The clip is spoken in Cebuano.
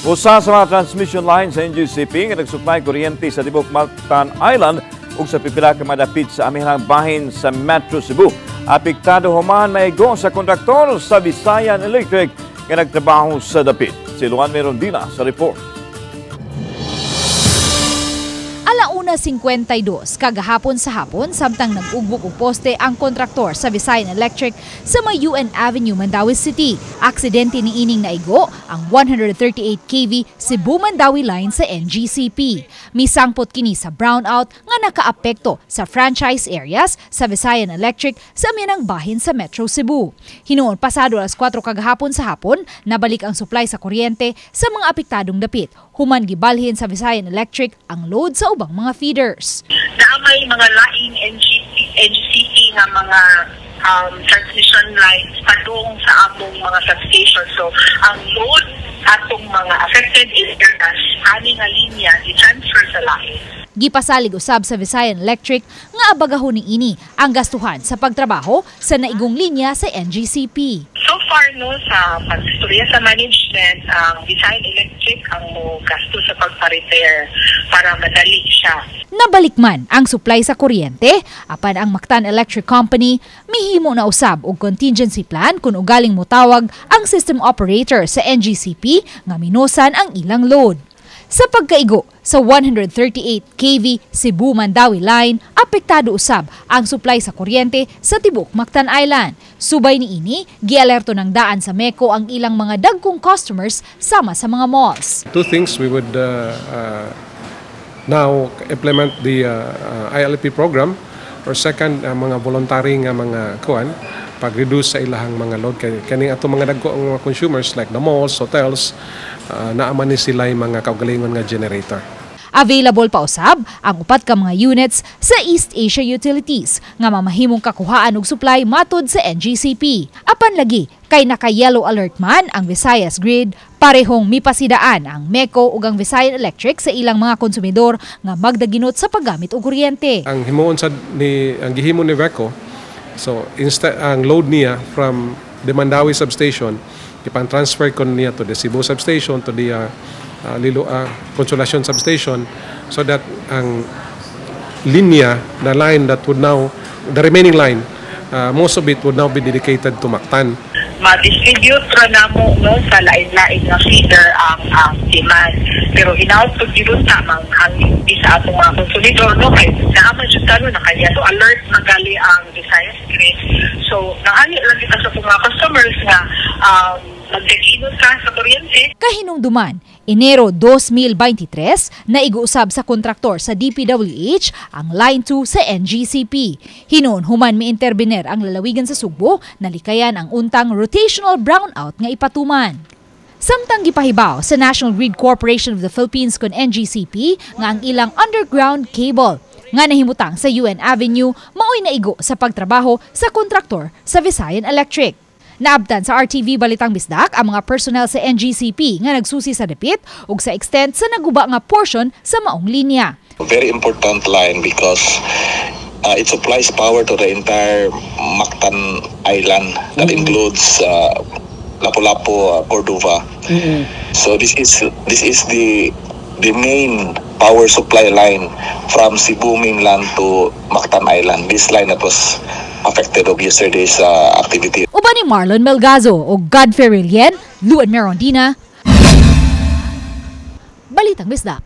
Usa sa mga transmission lines sa NGCP nga nagsupply kuryente sa tibok Mactan Island ug sa pipila ka madapit sa amihanang bahin sa Metro Cebu. Apektado human maigo sa kontraktor sa Visayan Electric nga nagtrabaho sa dapit. Si Luan Merondina sa report. Alauna 52 kagahapon sa hapon samtang nag-ugbok og poste ang kontraktor sa Visayan Electric sa may UN Avenue, Mandaue City. Aksidente ni ining naigo ang 138 kV Cebu Mandaue line sa NGCP. Misangpot kini sa brownout nga nakaapekto sa franchise areas sa Visayan Electric sa amihanang bahin sa Metro Cebu. Hinuon pasado alas 4 kagahapon sa hapon, nabalik ang supply sa kuryente sa mga apektadong dapit. Human gibalhin sa Visayan Electric ang load sa ubang mga feeders. Naa may mga laing NGCP nga mga transmission lines padung sa among mga substation. So, ang load atong mga affected areas ani nga linya i-transfer sa lain. Gipasalig usab sa Visayan Electric nga abagahon ni ini ang gastuhan sa pagtrabaho sa naigong linya sa NGCP. So far, no, sa pagstorya sa management, ang Visayan Electric ang mo gasto sa pagpa-repair para madali siya. Nabalik man ang supply sa kuryente, apan ang Mactan Electric Company mihimo na usab og contingency plan kung ugaling motawag ang system operator sa NGCP nga minusan ang ilang load. Sa pagkaigo sa 138 kV Cebu Mandaue line, apektado usab ang supply sa kuryente sa tibok Mactan Island. Subay ni ini, gialerto ng daan sa MECO ang ilang mga dagkong customers sama sa mga malls. Two things: we would now implement the ILP program or second, mga voluntary nga mga kuan, pag-reduce sa ilahang mga load kay kaning ato mga dagko ang mga consumers like the malls, hotels, naa man ni sila mga kaugalingon nga generator. Available pa usab ang upat ka mga units sa East Asia Utilities nga mamahimong kakuhaan og supply matod sa NGCP. Apan lagi kay naka-yellow alert man ang Visayas Grid, parehong mipasidaan ang MECO ug ang Visayan Electric sa ilang mga konsumidor nga magdaginot sa paggamit og kuryente. Ang himuon sad ni, ang gihimo ni VECO, so instead ang load niya from the Mandaue substation, ipang transfer kon niya to the Cebu substation, to the Lilo, Consolacion substation, so that ang linya, the line that would now, the remaining line, most of it would now be dedicated to Mactan. Ma-distribute ra namo, no, sa lain-lain nga feeder ang demand. Pero hinaut pag gyud ta mang ang sa atong mga konsumidor, no, kay naa man jud ta, no, naka-yellow alert magali ang Visayas Grid. So nangani lang kita sa atong mga customers nga magdaginot ka sa kuryente. Kahinumduman, Enero 2023, naigo usab sa kontraktor sa DPWH ang Line 2 sa NGCP. Hinuon human mi-interbener ang lalawigan sa Sugbo, nalikayan ang untang rotational brownout nga ipatuman. Samtang gipahibaw sa National Grid Corporation of the Philippines kon NGCP nga ang ilang underground cable nga nahimutang sa UN Avenue maoy naigo sa pagtrabaho sa kontraktor sa Visayan Electric. Naabtan sa RTV Balitang Bisdak ang mga personnel sa NGCP nga nagsusi sa dapit ug sa extent sa naguba nga portion sa maong linya. Very important line because it supplies power to the entire Mactan Island that includes Lapu-Lapu, Cordova. So this is the main power supply line from Cebu mainland to Mactan Island. This line that was affected of yesterday's activity. Uban ni Marlon Melgazo o Godfrey Relien, Luan Merondina, Balitang Bisdak.